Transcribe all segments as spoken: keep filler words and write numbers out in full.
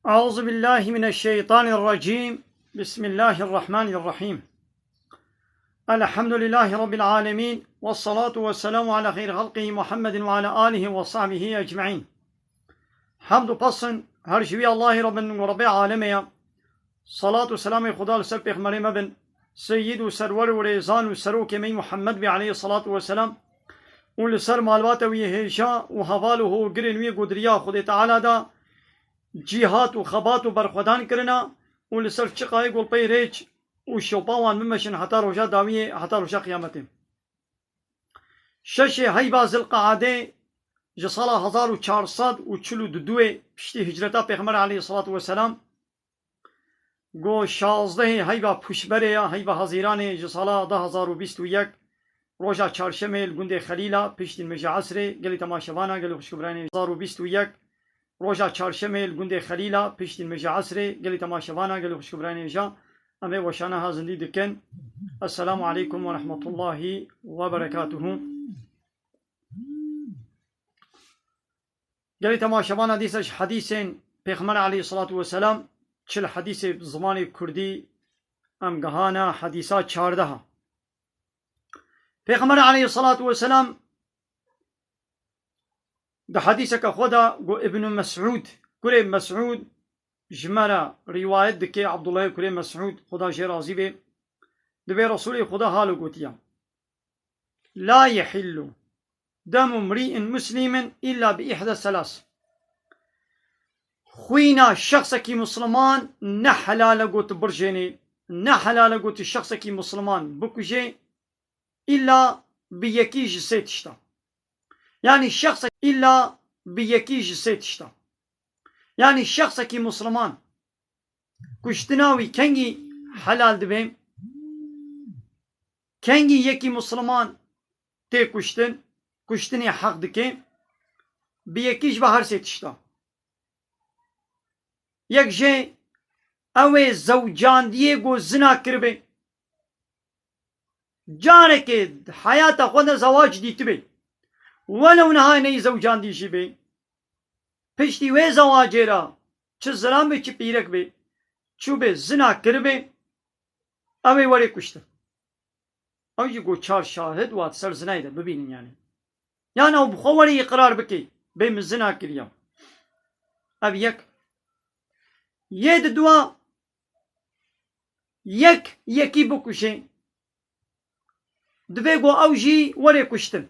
أعوذ بالله من الشيطان الرجيم. بسم الله الرحمن الرحيم. الحمد لله رب العالمين، والصلاة والسلام على خير خلقه محمد وعلى آله وصحبه أجمعين. Hemd û pesn her ji wî Allahê re bin û Rebê alemê ye. Salat û selamê Xuda li ser pêxmerê me bin, seyyid û serwer û rêzan û serokê me yî Muhammed bê aleyhissalatu vesselam, û li ser malbata wî hêja û heval û hogirên wî ku di riya Xwedê Teala de cîhat û xebat û berxwedan kirina û li ser çiqayê ku li pey rêç û şopa wan bimeşin heta roja dawiyê, heta roja qiyametê. Şeşê heyva Zilqeadê ji sala hezar û çar sed û çil û du piştî hicreta Pêxember aleyhissalatu vesselam, ku şazdehê heyva Pûşberê ya, heyva Hezîranê ji sala du hezar û bîst û yek, roja çarşemê li gundê Xelîla, piştî nimêja esrê, gelî temaşevana, gelî xwişk û birayên hezar û bîst û yek, roja çarşemê li gundê Xelîla, piştî nimêja esrê, gelî temaşevana, gelî xwişk û birayên hêja, em ê weşana ha zindî dikin. Esselamu aleykum ve rahmetullahi ve berekatuhu. Gelî temaşevana dîsa ji hedîsên Pêxember aleyhissalatu vesselam, çil hedîsê bi zimanê kurdî em gihana hedîsa çardeha. Pêxember aleyhissalatu vesselam di hedîseke xwe de got, Ibn Mes'ud, kurê Mes'ud ji me re rîwayet dike, Abdullahê kurê Mes'ud, Xuda jê razî be, dibê Resulê Xuda halo gotiya: "La yehillu demu mri'in muslimin illa bi ihda selas." Xwîna şexsekî musliman ne helal e got birjênê, ne helal e got şexsekî musliman bikujê, îlla bi yekî ji sê tişta. Yanî şexse-, îlla bi yekî ji sê tişta. Yanî şexsekî musliman kuştina wî kengî helal dibe? Kengî yekî musliman tê kuştin, kuştinê heq dike? Bi yekî ji bi her sê tişta. Yek jê ew ê zewcandiyê ku zina kiribe. Carekê di heyata xwe de zewac dîtibe. Welew niha neyê zewcandî jî be. Piştî wê zewacê re çi zilam be çi pîrek be, çûbe zina kiribe, ew ê were kuştin. Ew jî ku çar şahid wa di ser zinayê de bibînin yanî. Yan ew bi xwe were îqrar bike, bê min zina kiriya. Ev yek. Yê di dua yek yekî bikuşe, divê ku ew jî were kuştin.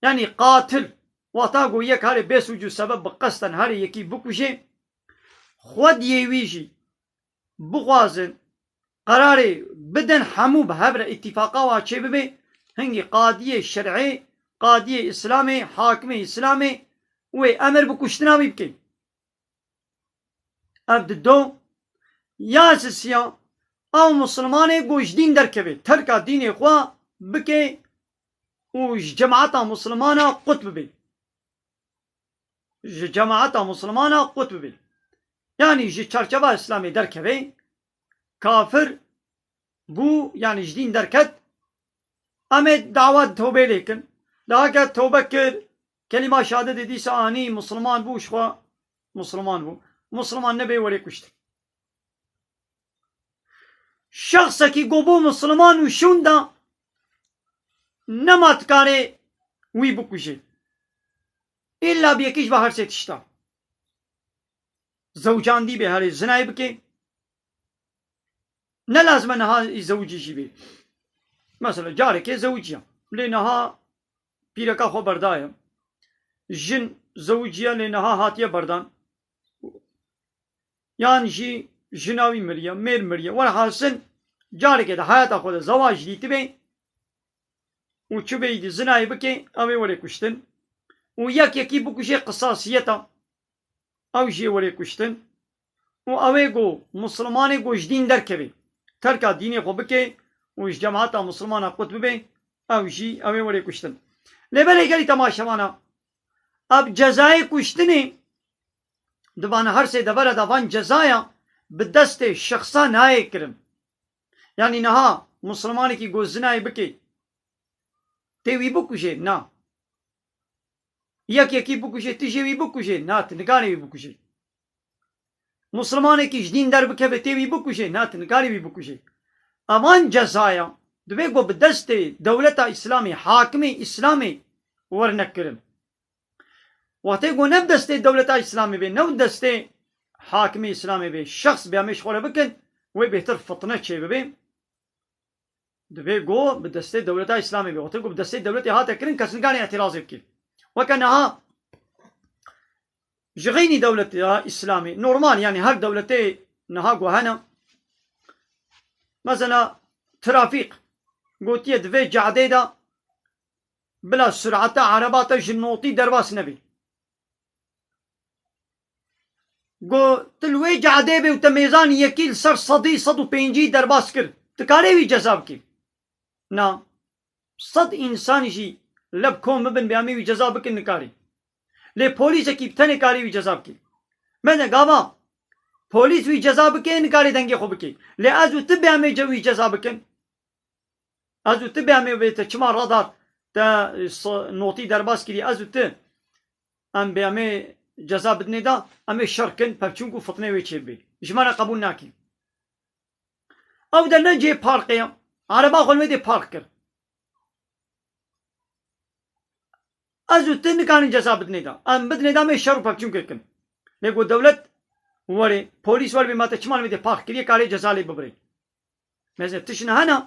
Yanî qatil, wata ku yek herê bê sûc û sebeb bi qesten herê yekî bikuje, xwediyê wî jî bixwazin, qerarê bidin, hemû bi hev re îtîfaqa wa çêbibe, hingî qadiyê şer'ê, qadiyê Îslamê, hakimê Îslamê wê emir bi kuştina wî bike. Ev di do. Ya sisiya, ew Muslimanê ku ji dîn derkeve, terka dînê xwe bike û ji cemaeta Muslimana qut bibe. Ji cemaeta Muslimana qut bibe. Yanî ji çarçeva Îslamê derkeve, kafir bû, yanî ji dîn derket, em ê dawa tewbê lê kin. Daha ke tewbe kir, kelîma şehadetê dîsa anî, Musliman bû, ji xwe Musliman bû. Musliman nebe were kuştin. Şexsekî ku bû Musliman û şûn da, nema dikare wî bikuje. Îlla bi yekî ji ve her sê tişta. Zewcandî bê, herê zinayê bike. Ne lazim e niha zewicî jî bê. Mesela carekê zewiciya. Lê niha pîreka xwe berdaye. Jin zewiciya lê niha hatiye berdan. Yan jî jina wî miriye, mêr miriye. Werhasil carekê di heyata xwe de zewac dîtibê û çi bê êdî zinayê bike, ew ê were kuştin. Û yek yekî bikuje qisasiyeta. Ew jî were kuştin. Û ew ê ku Muslimanê ku ji dîn derkeve, terka dînê xwe bike û ji cemaeta Muslimana qut bibe, ew jî ew ê were kuştin. Lê belê gelî temaşevana, ev cezayê kuştinê di van her sê devera de van cezaya bi destê şexsa nayê kirin. Yanî niha Muslimanekî ku zinayê bike, tê wî bikuje? Na. Yek yekî bikuje, tu jê wî bikuje? Na, tu nikarê wî bikuje. Muslimanekî ji dîn derbikeve tê wî bikuje? Na, tu nikarî wî bikuje. Evan cezaya divê ku bi destê dewleta Îslamê, hakimê Îslamê werne kirin. Wextê ku ne bi destê dewleta Îslamê bê, ne bi destê hakimê Îslamê bê, şexs bê em ê ji xwe re bikin, wê bêhtir fitne çêbibe. Divê ku bi destê dewleta Îslamê bê. Wextê ku bi destê dewletê hate kirin, kes nikare îtirazê bike. Weke niha ji xeynî dewleta Îslamê, normal, yanî her dewletê niha ku hene, mesela trafîk gotiye di vê cadê de bila sureta ereba te ji notî derbas nebî. Got, tu li wê cadê bê û te mêzan yekî li ser sedî, sed û pêncî derbas kir. Tu karê wî ceza bikî? Na. Sed însan jî leb kom bibin, bê em ê wî ceza bikin, nikarî. Lê polîsekî bi tenê karê wî ceza bikî. Meze gava, polîs wî ceza bike, nikarê dengê xwe bike. Lê ez û tu bê em ê ce-, wî ceza bikin. Ez û tu bê em ê bê te çima radar te, e, so-, notî derbas kirî, ez û tu em bê em ê ceza bidinê de, em ê şer kin, pevçûn ku fitnê wê çêbê. Ji me re qebûl nakî. Ew de ne cihê parkê ye. Ereba xwe li wê dê park kir. Ez û tu nikarin ceza bidinê de. Em bidinê de em ê şer û pevçûn kê kin. Lê ku dewlet were, polîs were bê ma te çima li wê dê park kiriye, karê ceza lê bibirê. Meze tişt niha hene.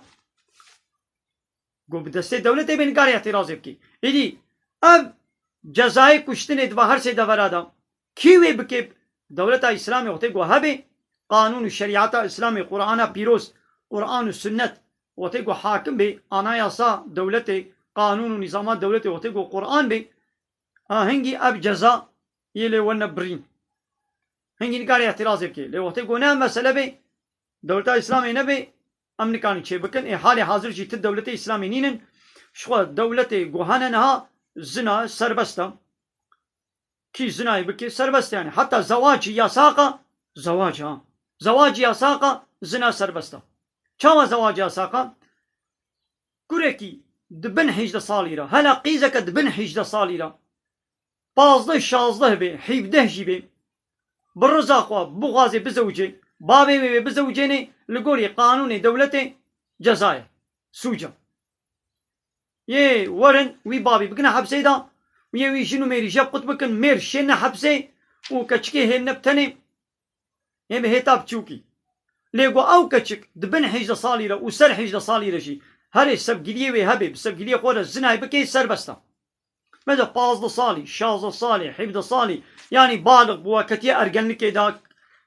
Ku bi destê dewletê bê, nikarê îtirazê bikî. Êdî ev cezayê kuştinê dibe her sê devera de. Kî wê bike? Dewleta Îslamê wextê ku hebe, qanûn û şerîeta Îslamê, Qur'ana pîroz, Qur'an û sunnet, wextê ku hakim bê, anayasa dewletê, qanûn û nîzama dewletê, wextê ku Qur'an bê, ha, hingî ev ceza yê lê wene birîn. Hingî nikarê îtirazê bike. Lê wextê ku ne mesele bê, dewleta Îslamê nebê, em nikarin çê bikin. Ê halê hazir jî ti dewletê Îslamê nînin. Ji xwe dewletê ku hene niha zina serbest e. Kî zinayê bike serbest e yanî. Heta zewac yasak e, zewac ha. Zewac yasak e, zina serbest e. Çawa zewac yasak e? Kurekî di bin hejdeh salî re, hela qîzeke di bin hejdeh salî re, pazdeh, şazdeh bê, hevdeh jî bê, bi riza xwe bixwaze bizewicê, bavê wê wê bizewicênê, li gorî qanûnê dewletê ceza ye, sûc e. Yê werin wî bavî bikine hepsê de, û yê wî jin û mêrî jê qut bikin, mêr şêne hepsê û keçikê hêne bi tenê, yê bi hêta biçûkî. Lê ku ew keçik di bin hejdeh salî re û ser hejdeh salî re jî herê sevgiliyê wê hebe, bi sevgiliyê xwe re zinayê bike, serbest e. Mesela pazdeh salî, şazdeh salî, hevdeh salî, yanî balix bûya, ketiye ergenlikê de,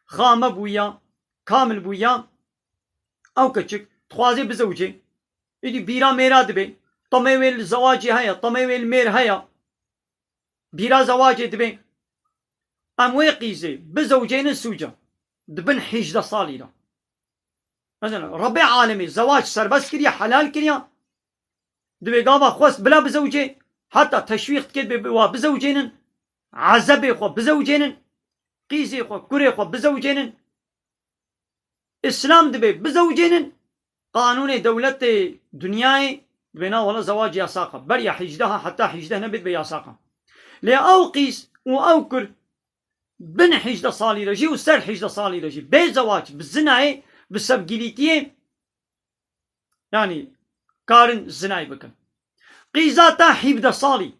xame bûya, kamil bûya, ew keçik dixwaze bizewicê. Îdî bîra mêra dibe, temê wê li zewacê heye, temê wê li mêr heye. Bîra zewacê dibe. Em wê qîzê bizewicênin sûc e. Di bin hejdeh salî de. Mesela Rebbê alemê zewac serbest kiriye, helal kiriye. Divê gava xwest bila bizewicê, heta teşwîq dike bê wa bizewicênin, ezebê xwe bizewicênin, qîzê xwe, kurê xwe bizewicênin. Îslam dibê bizewicênin, qanûnê dewletê dinyayê dibê na wela zewac yasak e. Beriya hejdeh heta hejdeh nebê dibê yasak e. Lê ew qîz û ew kur bin hejdeh salî re jî û ser hejdeh salî re jî bê zewac, bi zinayê, bi sevgilîtiyê, yanî karin zinayê bikin. Qîza te hevdeh salî,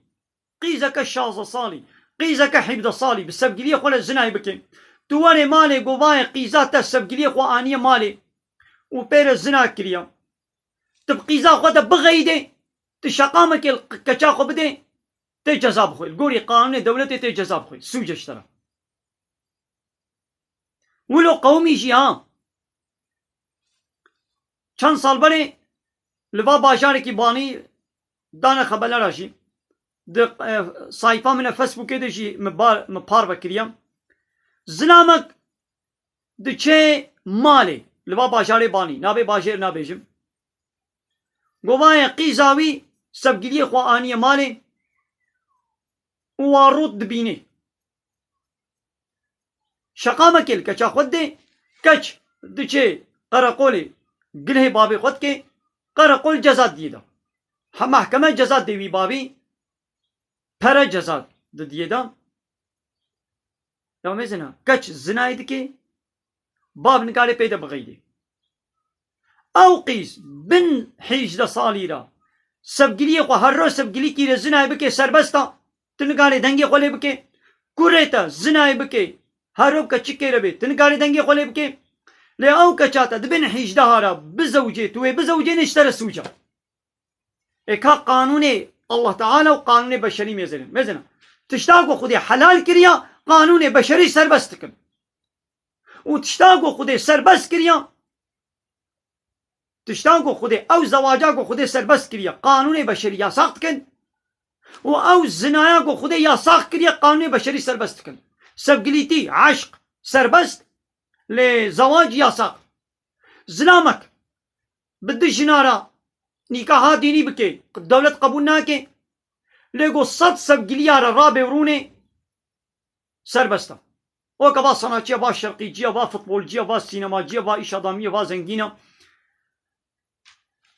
qîzeke şazdeh salî, qîzeke hevdeh salî bi sevgiliyê xwe re zinayê bike. Tu werê malê govayê qîza te sevgiliyê xwe aniye malê û pê re zina kiriye. Tu bi qîza xwe de bixeyidê, tu şeqamekê li keça xwe bidê, tê ceza bixwe. Li gorî qanûnê dewletê tê ceza bixwe. Sûc e ji te re. Wilo qewimî jî ha. Çend sal berê li va bajarekî Banî dane xebelera jî. Di, e, sayfa min e Facebookê de jî min bar, min parve kiriye. Zilamek diçe malê, li va bajarê Banî, navê bajêr nabêjim. Govayê qîza wî sevgiliyê xwe aniye malê û wa rût dibînê. Şeqamekê li keça xwe didê, keç diçê qereqolê gilhê bavê xwe dikê, qereqol ceza didiyê de. Ha, mehkeme ceza dê wî bavî, pere ceza didiyê de. Ya mêzina, keç zinayê dikê, Bab nikare pê de bixeydê. Ew qîz bin hîjdeh salî re sevgiliyê xwe her roj sevgilîkî re zinayê bike serbest e. Tu nikare dengê xwe lê bike. Kurê te zinayê bike. Her roj keçikê re bê. Tu nikare dengê xwe lê bike. Lê ew keça te di bin hîjdeha re bizewicê, tu wê bizewicê ne ji te re sûc e. Ê ka qanûnê Allah Teala û qanûnê beşerî mêzenin. Mêzena. Tişta ku Xwedê helal kiriya, qanûnê beşerî serbest dikin. Û tişta ku Xwedê serbest kiriya, tişta ku Xwedê, ew zewaca ku Xwedê serbest kiriya, qanûnê beşerî yasax dikin. Û ew zinaya ku Xwedê yasax kiriya, qanûnê beşerî serbest dikin. Sevgilîtî, eşq, serbest, lê zewac yasax. Zilamek bi du jina re nîkaha dînî bike, dewlet qebûl nake. Lê ku sed sevgiliya re rabe û rûnê serbest e. Weke va sanatçiya, va şerqîciya, va futbolciya, va sînemaciya, va îşadamiya, va zengîna.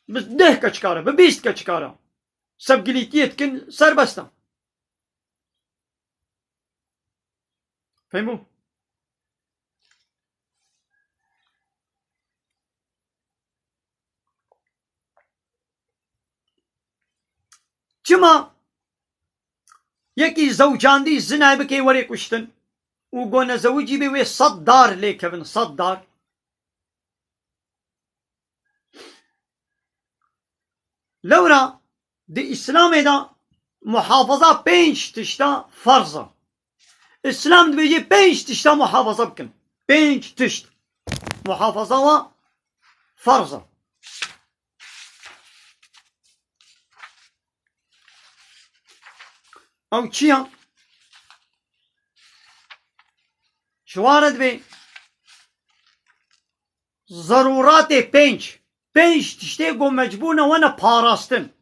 Bi deh keçika re, bi bîst keçika re sevgilîtiyê dikin, serbest e. Fehmû? Çima yekî zewcandî zinayê bike werê kuştin û go nezewicî bê wê sed dar lê kevin, sed dar? Lewra di Îslamê de muhafaza pênc tişta ferz e. Îslam dibêje pênc tişta muhafaza bikin. Pênc tişt muhafaza wa ferz e. Ew çi ya? Ji wan re dibê zerûratê pênc. Pênc tiştê ku mecbûr ne wene parastin.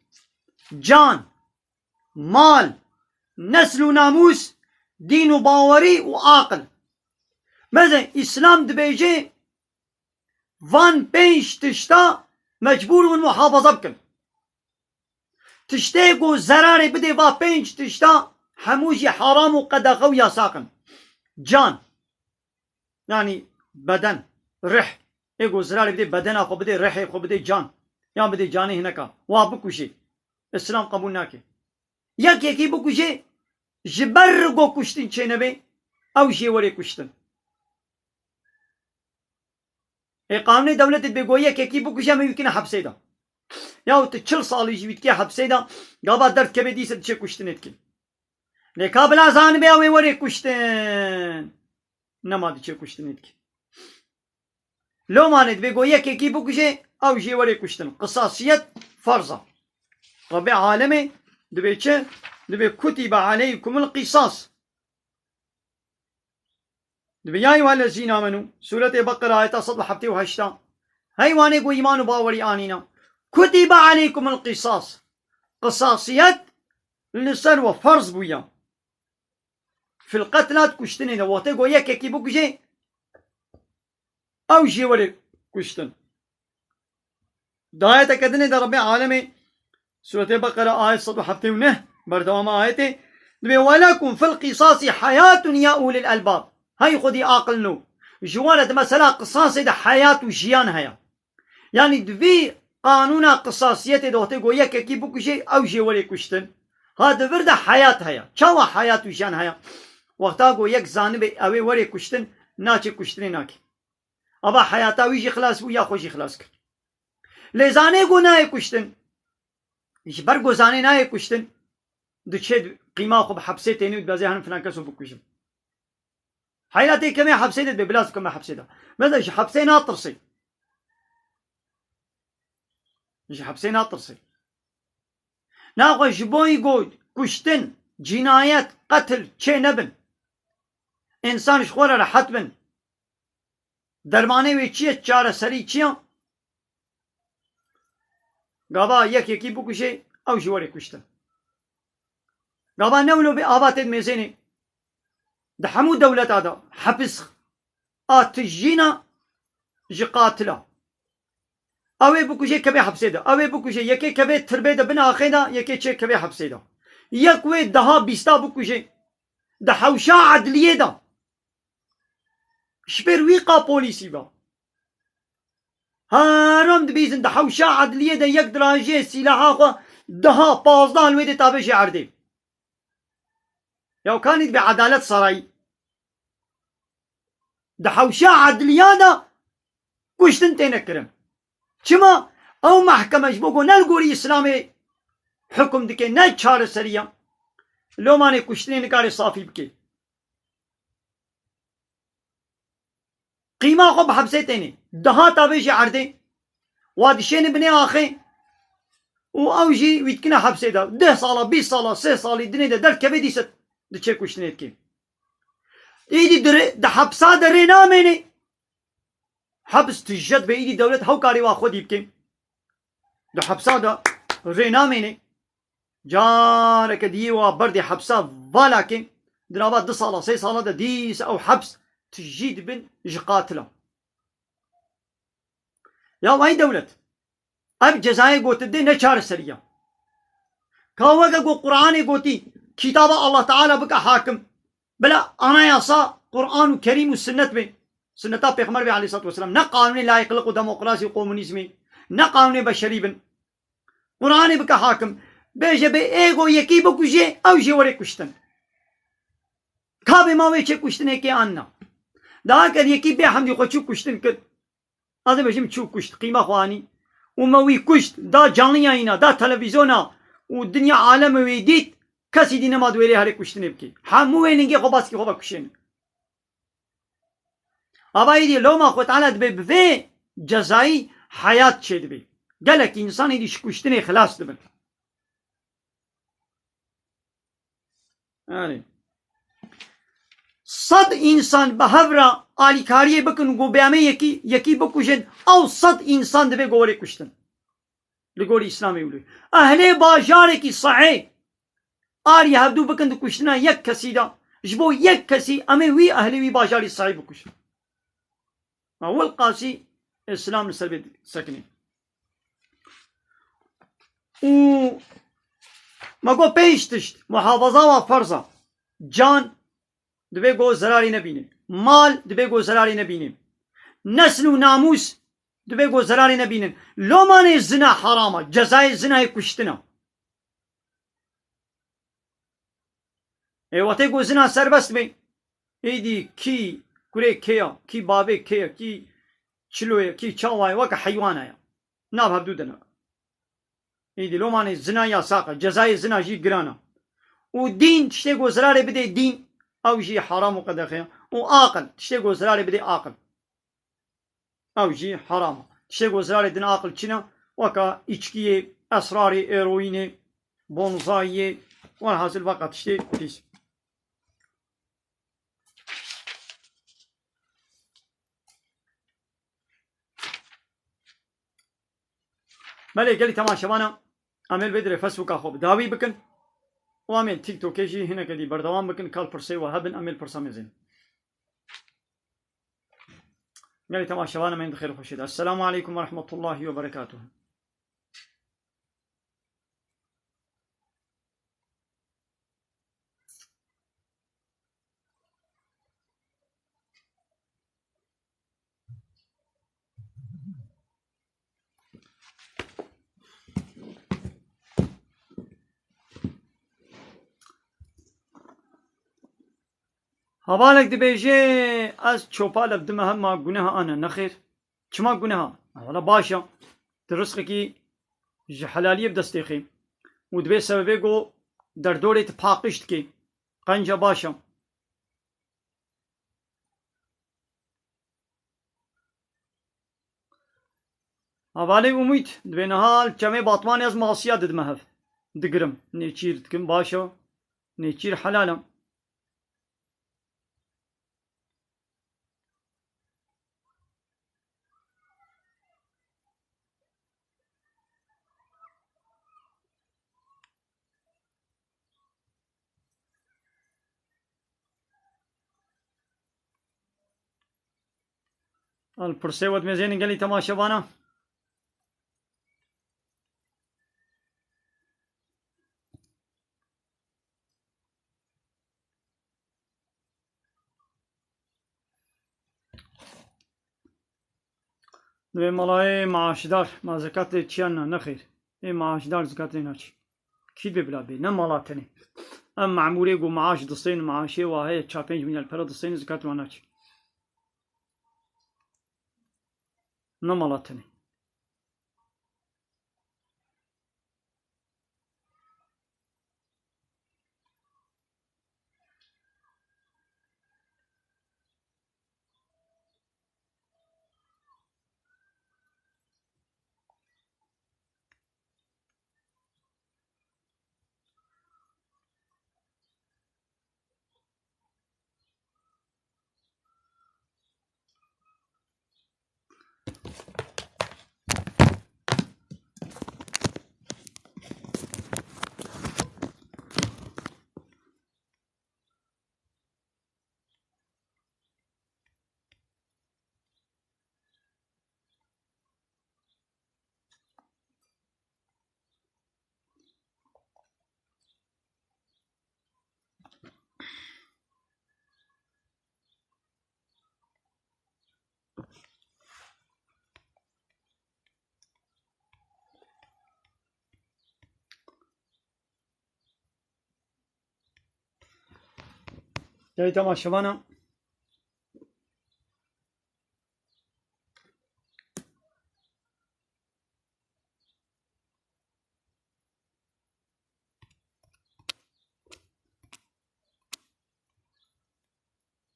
Can, mal, nesl û namûs, dîn û bawerî û aqil. Meze Îslam dibêje van pênc tişta mecbûr in muhafaza bikin. Tiştê ku zerarê bidê va pênc tişta hemû jî heram û qedexe û yasax in. Can. Yanî beden, rih. Ê ku zirarê bidê bedena xwe bidê, rihê xwe bidê can. Yan bidê canê hineka. Wa bikujê. Îslam qebûl nake. Yek yekî bikujê, ji ber ku kuştin çênebê, ew jê werê kuştin. Ê qanûnê dewletê dibê ku yek yekî bikuje, em ê wî kine hepsê de. Yaw tu çil salî jî wî dikê hepsê de, gava derdikeve dîse diçê kuştinê dikê. Lê ka bila zanibê ew ê werê kuştin. Nema diçê kuştinê dikê. Lomanê dibê ku yekekî bikuje, ew jê werê kuştin. Qisasiyet ferz e. Rebbê alemê dibê çi? Dibê kutibe aleykumul qisas. Dibê ya eyyuhellezîne amenû, Sûretê Beqere, ayeta sed û heftê û heşt a. Hey wanê ku îman û bawerî anîne. Kutibe aleykumul qisas. Qisasiyet li ser we ferz bûye. Fil qetla, di kuştinê de. Wextê ku yekekî bikuje, ew jê werê kuştin. Di ayeteke dinê de Rebbê alemê, Sûretê Beqere, ayet sed û heftê û neh, berdewama ayetê, dibê, "Ve lekum fil qisasi hayatun ya ulil elbab." Hey xwedî aqil nû. Ji we re di mesela qisasê de heyat û jiyan heye. Yanî di vî qanûna qisasiyetê de wextê ku yekekî bikuje, ew jê werê kuştin. Ha di vir de heyat heye. Çawa heyat û jiyan heye? Wexta ku yek zanibê ew ê werê kuştin, naçê kuştinê nake. Ava heyata wî jî xilas bû ya xwe jî xilas kir. Lê zanê ku nayê kuştin. Ji ber ku zanê nayê kuştin, diçe qîma xwe bi hepsê tênê û dibeze herin filan kes û bikujim. Heyra tê kemê hepsê de dibe, bila zikeme hepsê de. Mesela ji hepsê natirsê. Ji hepsê natirsê. Naxwe ji bo ku kuştin, cînayet, qetil çê nebin. Însan ji xwe re rehet bin. Dermanê wê çi ye, çareserî çi ye? Gava yek yekî bikuje, ew jî werê kuştin. Gava ne wilo bê ava tê di mêzênê. Di hemû dewleta de hepis a tijîna ji qatila. Ew ê bikuje kevê hepsê de. Ew ê bikuje, yekê kevê tirbê de bin axê de, yekê çê kevê hepsê de. Yek wê deha bîsta bikuje. Di hewşa edliyê de. Ji ber wî qa polîsî be. Heram dibîzin di hewşa edliyê de yek dirajê sîlaha xwe deha, pazdeh li wê dê tabê jê erdê. Ya kanî dibe edalet sarayî. Di hewşa edliya de kuştin têne kirin. Çima? Ew mehkeme ji bo ku ne li gorî Îslamê hukum dike, ne çareseriya. Lomanê kuştinê nikare safî bike. Qîma xwe bi hepsê tênê. Deha tabê jê erdê. Wa dişêne binê axê. Û ew jî wî dikine hepsê de. Deh sala, bîst sala, sê salî dinê de derkeve dîse diçe kuştinê dike. Îdî di rê-, di hepsa de rê namêne. Heps tije dibe, îdî dewlet hew karê wa xwedî bike. Di hepsa de rê namêne. Careke diyê wa berdê hepsa vala ke, di nava du sala, sê sala de dîse ew heps tijî dibin ji qatila. Ya vay dewlet, ev cezayê gotin dê ne çareseriya. Ka weke ku Qur'anê gotî, kitaba Allah Teala bike hakim. Bila anayasa Qur'an û Kerîm û sunnet be. Sunneta Pêxember be aleyhissalatu vesselam. Ne qanûnê layıklık û demokrasî û komunîzmê. Ne qanûnê beşerî bin. Qur'anê bike hakim. Bêje bê êgo yekî bikuje, ew jê were kuştin. Ka bê ma wê çê kuştinê kê an na. Daha ker yekî bê hemdî xwe çû kuştin kir. Ez ê bêjim çû kuşt, qîma xwe anî. Û me wî kuşt, da canliyayîna, da televîzyona û dinya aleme wê dît, kesî dî nema di wêrê herê kuştinê bikê. Hemû wê lingê xwe baskî xwe vekuşêne. Ava êdî loma Xwe Teala dibê bi vê cezayî heyat çêdibe. Gelek însan êdî ji kuştinê xilas dibin. Yani. Sed însan bi hev re alîkariyê bikin ku bê em ê yekî, yekî bikujin, ew sed însan divê ku werê kuştin. Li gorî Îslamê wilo. Ehlê bajarekî sehê alî hevdû bikin di kuştina yek kesî de. Ji bo yek kesî em ê wî ehlê wî bajarî sehê bikujin. Ma wilqasî Îslam li ser vê sekinî. Û me got pênc tişt, muhafaza wa ferz a. Can divê ku zerarê nebîne. Mal divê ku zerarê nebîne. Nesl û namûs divê ku zerarê nebînin. Lomanê zina heram a. Cezayê zinayê kuştin a. Ê, wextê ku zina serbest be, êdî kî kurê kê ya, kî bavê kê ya, kî çilo ye, kî çawa ye, weke heywana ye. Nav hevdû dine. Êdî lomanê zina yasak e, cezayê zina jî giran e. Û dîn tiştê ku zirarê bidê dîn, ew jî heram û qedexe ye. Û aqil tiştê ku zirarê bidê aqil. Ew jî heram e. Tiştê ku zirarê din aqil çin e, weka îçkiyê, esrarê, eroînê, bonzayiyê, welhasil weka tiştê pîs. Belê gelî temaşevana, em ê li vê dirê Facebooka xwe bi dawî bikin û em ê TikTokê jî hineke dî berdewam bikin, kal pirsê we hebin, em ê li pirsa mêzin. Gelî temaşevan, em ê di xêr û xweşê de. Esselamu aleykum ve rahmetullahi ve berekatuhu. Hevalek dibêje, ez çopal ev dime hema guneha ane. Nexêr. Çima guneha? Wala baş e. Tu rizqekî ji helaliyê bi dest têxê. Û dibê sebebê ku derdorê tu paqij dikê. Qenca baş e. Hevalê Umît, dibê niha li çemê Batmanê ez masiya didime hev. Digirim. Nêçîr dikim, baş e. Nêçîr helal e. Al pirsê we dimêzênin gelî temaşevana. Divê mala ê maaşdar, ma zekat lê çiya na, nexêr. Ê maaşdar zekat lê naçî. Kî dibê bila bê, ne mala tenê. Em memûrê ku maaş distên, maaşê wa heye, çar pênc milyar pere distên, zekat wa naçî. Ne mala tenê. Gelî temaşevana.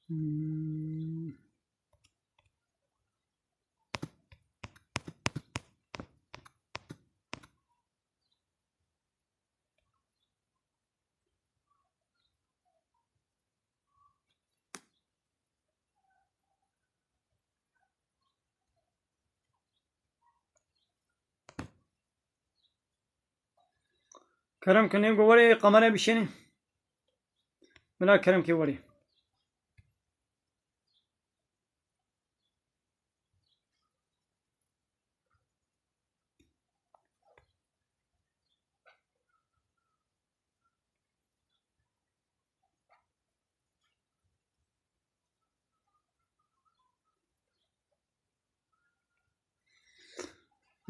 Hmm. Kerem ke nêgo werê kamera bişênê. Bila kerem ke werê.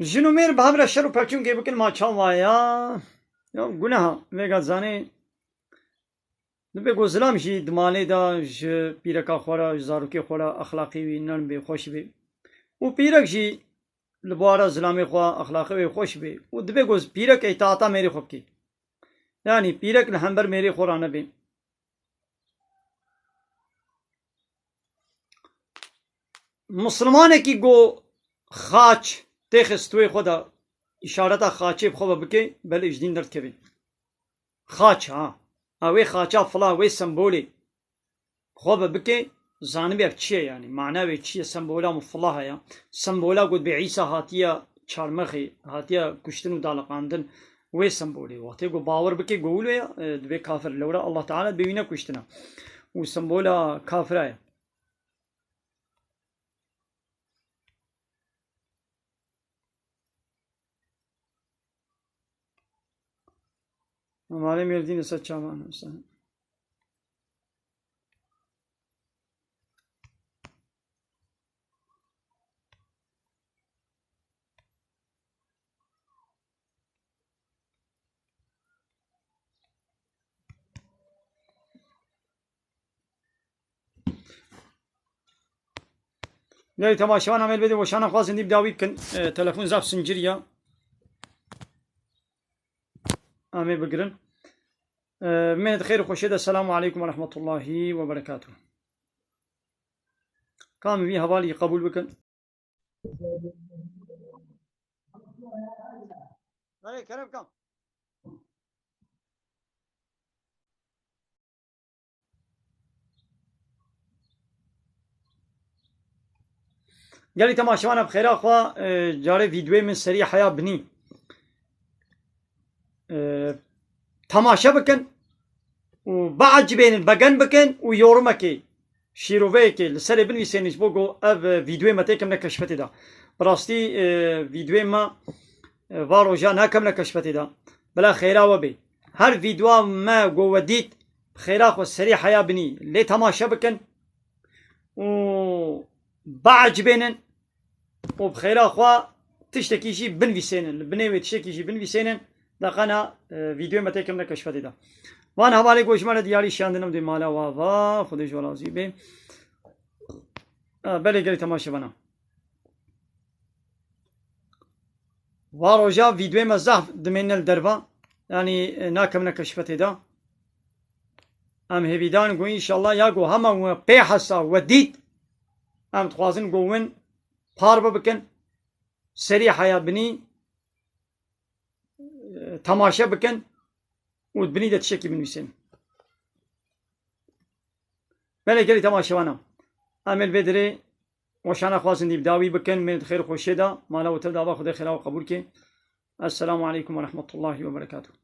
Jin û mêr bi hev re şer û pevçûnkê bikin, ma çawa ya? Ya guneha, vêga zanê. Dibe ku zilam jî di malê de ji pîreka xwe re, ji zarokê xwe re exlaqî wî nerm bê, xweş bê. Û pîrek jî li bawara zilamê xwe, exlaqê wê xweş bê. Û dibe ku pîrek îtaata mêrê xwe bike. Yanî pîrek li hember mêrê xwe ranebe. Misilmanekî ku xaç têxe stûyê xwe de, îşareta xaçê bi xwe ve bike, belê ji dîn derdikeve. Xaç, ha. A wê xaça fila, wê sembolê xwe ve bike, zanibe ev çi ye yanî, mana wê çi ye, sembola min fila heye. Sembola ku dibê Îsa hatiye çarmexê, hatiye kuştin û daliqandin, wê sembolê. Wextê ku bawer bike ku wilo ye, e, dibê kafir. Lewra Allah Teala dibê wî nekuştina. Û sembola kafira ye. Malê Mêrdîn ser çavan hestan. Gelî temaşevan amel bede weşana xwazin dî bi dawî kin. E, telefon zaf sincir ya. Amê bigirin. E, bimêne di xêr û xweşê de. Selamu aleykum ve rahmetullahi ve berekatuhu. Kam vî hevalî qebûl bikin. Erê, kerem kam. Gelî temaşevana bi xêra xwe, e, carê vîdeoyê min serî heya binî. E, temaşe bikin û biecibênin, begen bikin û yorumekê, şîroveyekê li serê binivîsênin ji bo ku ev, e, vîdeoyê me têkevne keşfetê de. Bi rastî, e, vîdeoyê me, e, va roja nekevne keşfetê de. Bila xêra we bê. Her vîdeoya me ku we dît, bi xêra xwe serî heya binî lê temaşe bikin û biecibênin. û bi xêra xwe tiştekî jî binivîsênin. Li binê wê tiştekî jî binivîsênin. Deqena, e, vîdeoyê me têkim neke şifetê de. Van hevalê ku ji me re diyarî şiyandinim dê mala wa va. Xwedê ji we razî bê. E, belê gelî temaşevana. Va roja vîdeoyê me zehf dimêne li derva. Yanî, e, nakemine keşfetê de. Em hêvîdan ku înşallah ya ku hema we pê hesa we dît, em dixwazin ku win parve bikin, serî heya binî, e, temaşe bikin û di binî de tiştekî binivîsin. Belê gelî temaşevana. Em ê li vê dirê weşana xwazin dî bi dawî bikin, mêr di xêr û xweşiyê de, mala we tev de ava Xwedê xêra we qebûl ke. Esselamu aleykum ve rahmetullahi ve berekatuhu.